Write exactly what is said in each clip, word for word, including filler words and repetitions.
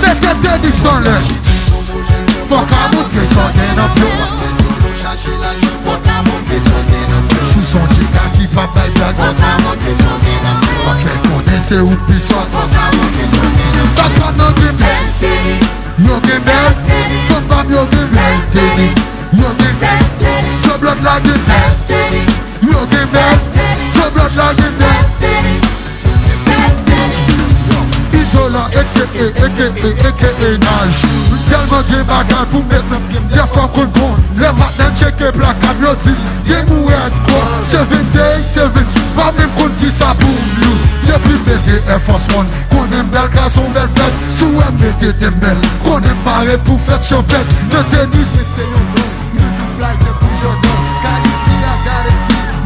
Mete tenis anlè. Fòk a montre sa w gen nan pye w. Sou son chita ki pa bay blag. Fè konnen se ou k pi sòt. Papa nan gen bèl tenis. Yo gen bèl. Fanm yo gen bèl tenis. Yo gen bèl tenis. Sanblòt la gen bèl tenis. Yo gen bèl. Sanblòt la gen bèl tenis. Izolan, aka, aka, aka Naj. Tèlman gen bagay pou met nan pye m, dèfwa konn konn. Lè m ap nan tcheke plaka m, yo di, gen mou rèd kwa. Seven days, seven, pa menm konn kisa pou m lou. Depi m mete Air Force One, konnen m bèl gason, bèl fèt. Si w wè m mete tèm bèl, konnen m pare pou fèt chanpèt. Nan tenis, mwen se yon don.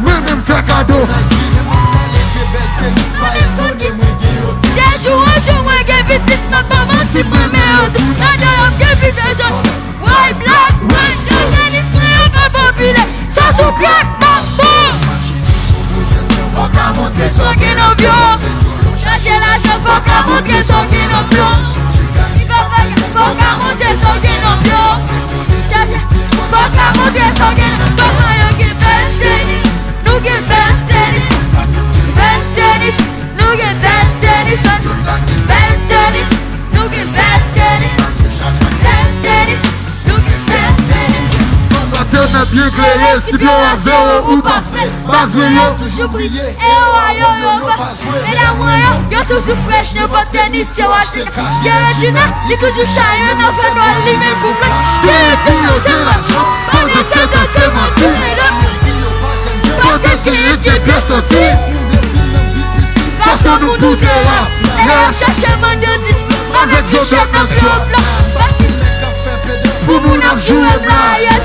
Mwen menm fè kado. De jou an jou mwen gen pi plis nòt, pa manti mwen men yo tou. Nan de yo m gen pi de jòn. Woy blak, woy yo gen lespri yo pa popilè. Sa sou kèk manbo. Fòk a montre sa w gen nan pye w. Chache lajan, fòk a montre sa w gen nan pye w. Fòk a montre sa w gen nan pye w. Fòk a montre sa w gen nan pye w. Kòman yo gen bèl tenis? Nou gen bèl tenis. Bèl tenis. Nou gen bèl tenis. Bèl tenis. Nou gen bèl tenis. Bèl tenis. Nou gen bèl tenis. Demen byen klere, si byen a zewo ou pa fè. Baz mwen yo toujou briye. E yo a yo, yo pa. Medam mwen yo, yo toujou frèch, nenpòt tenis yo a te. Gen Regina, li toujou chaje nan fè dwal li menm pou fè. Gen Regina, yo te la. Pa gen se danse manti, men lòt manti. Paske se yo ki byen santi. Fason nou pouze a, lè y ap chache mande dis. Avèk zòt nan pye w blan. Pou moun ap joure m la,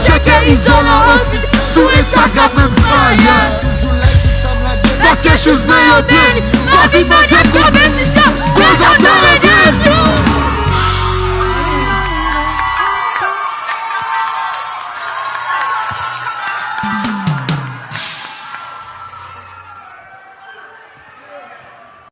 tcheke Izolan Office sou Instagram menm fire. Paske shoes mwen yo bèl, pa vin mande